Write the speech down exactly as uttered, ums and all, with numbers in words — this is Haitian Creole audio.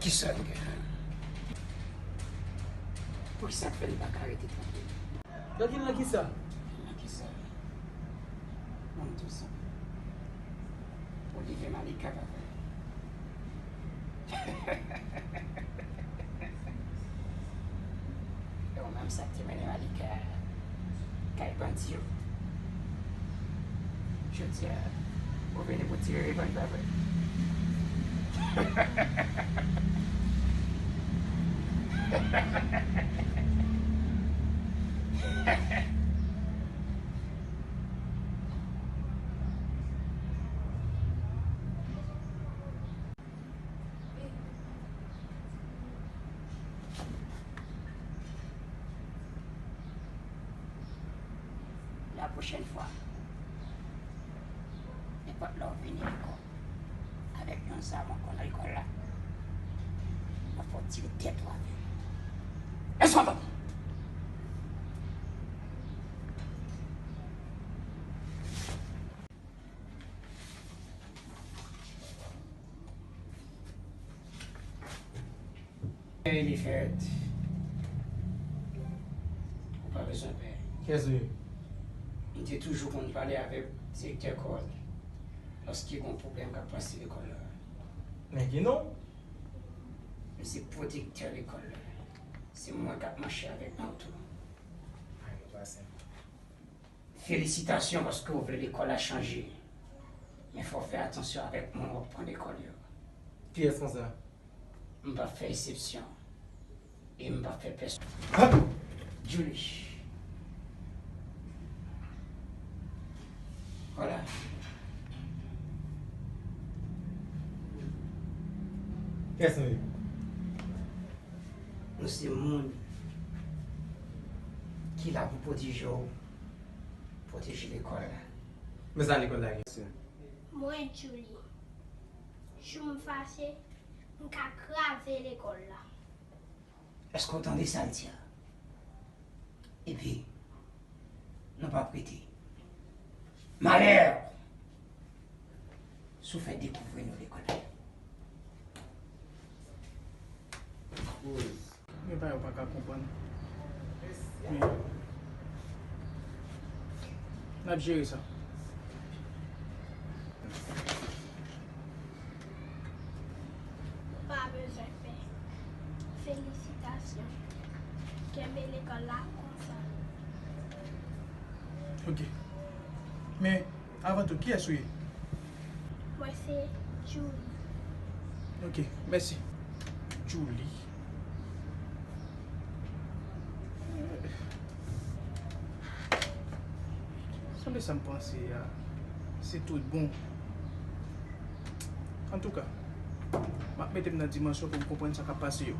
Kisa l gen? Poukisa k fè l pa ka rete trankil? Trankil nan kisa? Nan kisa? Ban m di w sa. Olivier Malika, papa. E ou menm sa k te mennen Malika kay bandi yo. Jodi a, ou vini pou tire revanj, pa vre? La pwochèn fwa, nenpòt lè w vini lekòl avèk yon zam ankò nan lekòl la, m ap fè w tire tèt ou avè l. Èske w konprann? Hey, Lifèt. Ou pa bezwen pè. Kiyès ou ye? M te toujou konn pale avèk direktè Cole lòske gon pwoblèm k ap pase lekòl la. Men ki non? M se pwotektè lekòl la. Se mwen k ap mache avèk nou tou. Ay, nou pa senp. Felisitasyon paske w vle lekòl la chanje. Men fò w fè atansyon avèk moun w ap pran lekòl yo. Kiyès konsa? M p ap fè eksepsyon. E m p ap fè pèsonn. Ha! Julie. Vwala. Kiyès nou ye? Nou se moun ki la pou pwoteje w, pwoteje lekòl la. Men sa lekòl la gen? Mwen, Julie, jou m fache, m ka kraze lekòl la. Èske w tande sa l di a? Epi, nou p ap rete. Malè! Si w fè dekouvri nou lekòl la. Gen bagay ou pa ka konprann. Men, n ap jere sa. Ou pa bezwen pè. Felisitasyon. Kenbe lekòl la konsa. Ok. Men, avan tou, kiyès ou ye? Mwen se Julie. Ok, mèsi. Julie. Sanble sa m panse a, se tout bon. Antouka, m ap mete m nan dimansyon pou m konprann sa k ap pase yo.